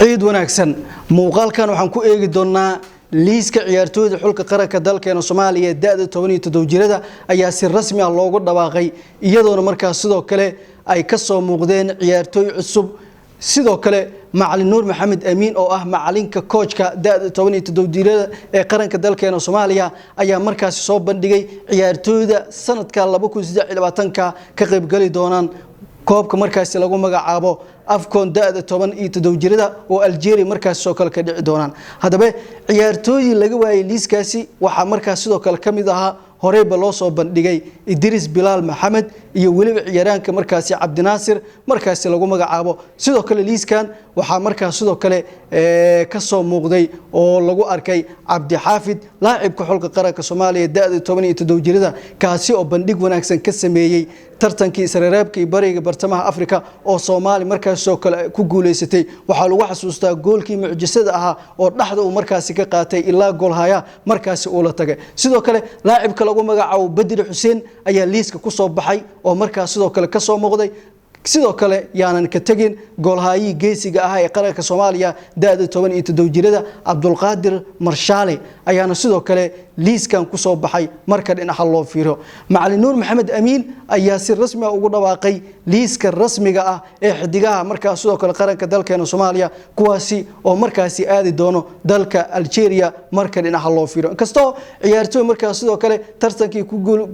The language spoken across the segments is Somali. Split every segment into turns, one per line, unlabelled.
Ciid wanaagsan. Muuqaalkan waxaan ku eegi doonaa liiska ciyaartooyda xulka qaranka dalkeena Soomaaliya ee da'da 17 jirada ayaa si rasmi ah loogu dhawaaqay, iyadoona markaas sidoo kale ay ka soo muuqdeen ciyaartooy cusub. Sidoo kale Macalin Nuur Maxamed Amiin oo ah macalinka koojka da'da 17 jirada ee qaranka dalkeena Soomaaliya ayaa markaasi soo bandhigay ciyaartooyda sanadka 2023 ka qaybgali doonaan koobka markaasi lagu magacaabo AFCON da'da 17 jirada oo Algeria markaasi soo kale ka dhici doonaan. Haddaba ciyaartooyii laga waayay liiskaasi waxaa markaas sidoo kale ka mid ahaa, horeyba loo soo bandhigay, Idris Bilaal Maxamed iyo weliba ciyaaraanka markaasi Cabdinaasir markaasi lagu magacaabo. Sidoo kale liiskan waxaa markaas sidoo kale ka soo muuqday oo lagu arkay Cabdixaafid, laacibka xulka qaranka Soomaaliya da'da 17 jirada, kaasi oo bandhig wanaagsan ka sameeyey tartankii isreereebka iyo bariga bartamaha Afrika oo Soomaali markaas sidoo kale ku guuleysatay. Waxaa lagu xasuustaa goolkii mucjisada ahaa oo dhexda uu markaasi ka qaatay ilaa goolhaya markaasi uu la tagay. Sidoo kale laacibka lagu magacaabo Bedri Xuseen ayaa liiska ku soo baxay oo markaas sidoo kale ka soo muuqday. Sidoo kale yaanan ka tegin goolhaayihii geesiga ahaa ee qaranka Soomaaliya da'da 17 jirada, Cabdulqaadir Marshaale, ayaana sidoo kale liiskan ku soo baxay. Marka dhinaca loo fiiro, Macalin Nuur Maxamed Amiin ayaa si rasmi ah ugu dhawaaqay liiska rasmiga ah ee xidigaha markaas sidoo kale qaranka dalkeena Soomaaliya, kuwaasi oo markaasi aadi doono dalka Algeria. Marka dhinaca loo fiiro, inkastoo ciyaartooy markaas sidoo kale tartankii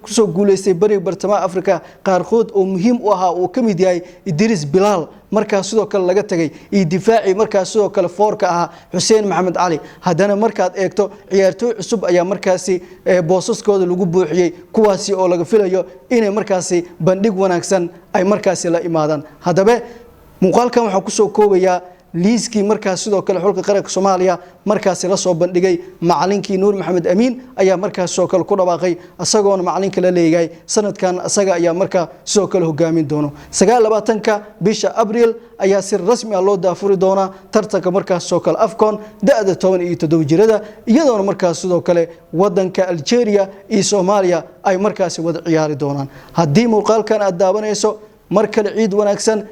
kusoo guuleystay bariga bartamaha Afrika qaarkood oo muhiim u ahaa, uu ka mid yahay Idris Bilaal, markaas sidoo kale laga tagay, iyo difaaci markaas sidoo kale foorka ahaa Xuseen Maxamed Cali, haddana markaad eegto ciyaartooy cusub ayaa markaasi boosaskooda lagu buuxiyey, kuwaasi oo laga filayo inay markaasi bandhig wanaagsan ay markaasi la imaadaan. Haddaba muuqaalkan waxaa kusoo koobayaa liiskii markaas sidoo kale xulka qaranka Soomaaliya markaasi la soo bandhigay. Macalinkii Nuur Maxamed Amiin ayaa markaas sidoo kale ku dhawaaqay, isagoona macalinka la leeyahay sanadkan isaga ayaa markaa sidoo kale hogaamin doono. 29-ka bisha Abriil ayaa si rasmi ah loo daafuri doonaa tartanka markaas sidoo kale AFCON da'da 17 jirada, iyadoona markaas sidoo kale wadanka Algeria iyo Soomaaliya ay markaasi wada ciyaari doonaan. Haddii muuqaalkan aad daawanayso, mar kale ciid wanaagsan.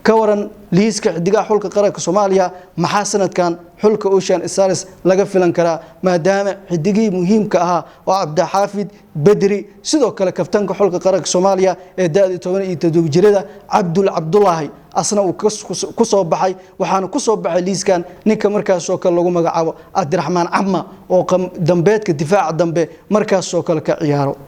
Ka waran liiska xidigaha xulka qaranka Soomaaliya? Maxaa sanadkan xulka Ocean Stars laga filan karaa, maadaama xidigihii muhiimka ahaa oo Cabdixaafid, Bedri, sidoo kale kaftanka xulka qaranka Soomaaliya ee da'da 17 jirada Cabdul Cabdulaahi asna uu ku soo baxay? Waxaana ku soo baxay liiskan ninka markaasoo kale lagu magacaabo Cabdiraxmaan Cama oo dambeedka difaaca dambe markaasoo kale ka ciyaaro.